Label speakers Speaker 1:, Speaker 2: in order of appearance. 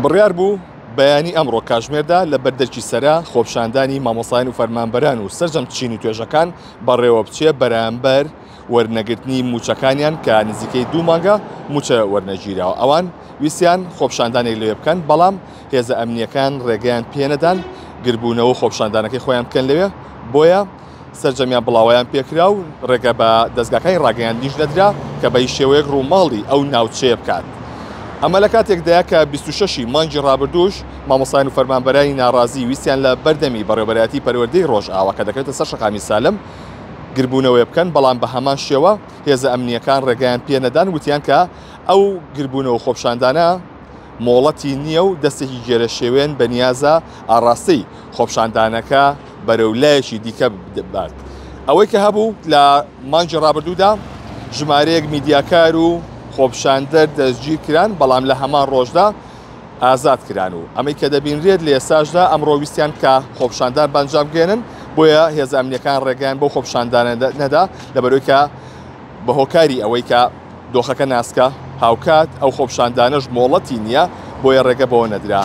Speaker 1: بڕیار بوو بەیانی ئەمڕۆ کاژمێردا لە بەر دەرکی سەرا خۆپیشاندانی مامۆستایان و فەرمانبەران و سەرجەم چین و توێژەکان بەڕێوەبچێ بەرامبەر وەرنەگرتنی مووچەکانیان کە نزیکەی دوو مانگە مووچە وەرنەگیراوە. ئەوان ویستیان خۆپیشاندانێک لەوێ بکەن، بەڵام هێزە ئەمنییەکان ڕێگەیان پێنەدان گربوونەوە و خۆپیشاندانەکەی خۆیان بکەن لەوێ، بۆیە سەرجەمیان بڵاوەیان پێکرا و ڕێگە بە دەزگاکانی ڕاگەیاندنیش نەدرا کە بە هیچ شێوەیەک ڕووماڵی ئەو ناوچەیە بکات. ئەمە لە کاتێکدایە کە 26 ی مانگی ڕابردووش مامۆستایان و فەرمانبەرانی ناڕازی ویستیان لە بەردەمی بەڕێوەبەرایەتی پەروەردەی ڕۆژئاوا کە دەکەوێتە سەر شەقامی سالم گربوونەوەیە بکەن، بەڵام بە هەمان شێوە هێزە ئەمنییەکان ڕێگەیان پێ نەدان، وتیان کە ئەو گربوونەوە خۆپیشاندانە مۆڵەتی نییە و دەستێکی گێرەشێوێن بەنیازە ئاڕاستەی خۆپیشاندانەکە بەرەو لایەکی دیکە ببات. ئەوەی کە هەبوو لە مانگی ڕابردوودا ژمارەیەک میدیاکار و خۆپیشاندەر دەستگیرکران، بەڵام لە هەمان ڕۆژدا ئازاد کران و ئەمەی کە دەبینرێت لە ئێستاشدا ئەمڕۆ ویستیان کە خۆپیشاندان بەئەنجام بگەیەنن، بۆیە هێزە ئەمنییەکان ڕێگەیان بەو خۆپیشاندانە نەدا لەبەرەوەی کە بە هۆکاری ئەوەی کە دۆخەکە ناسکە، هاوکات ئەو خۆپیشاندانەش مۆڵەتی نییە، بۆیە ڕێگە بەوە نەدرا.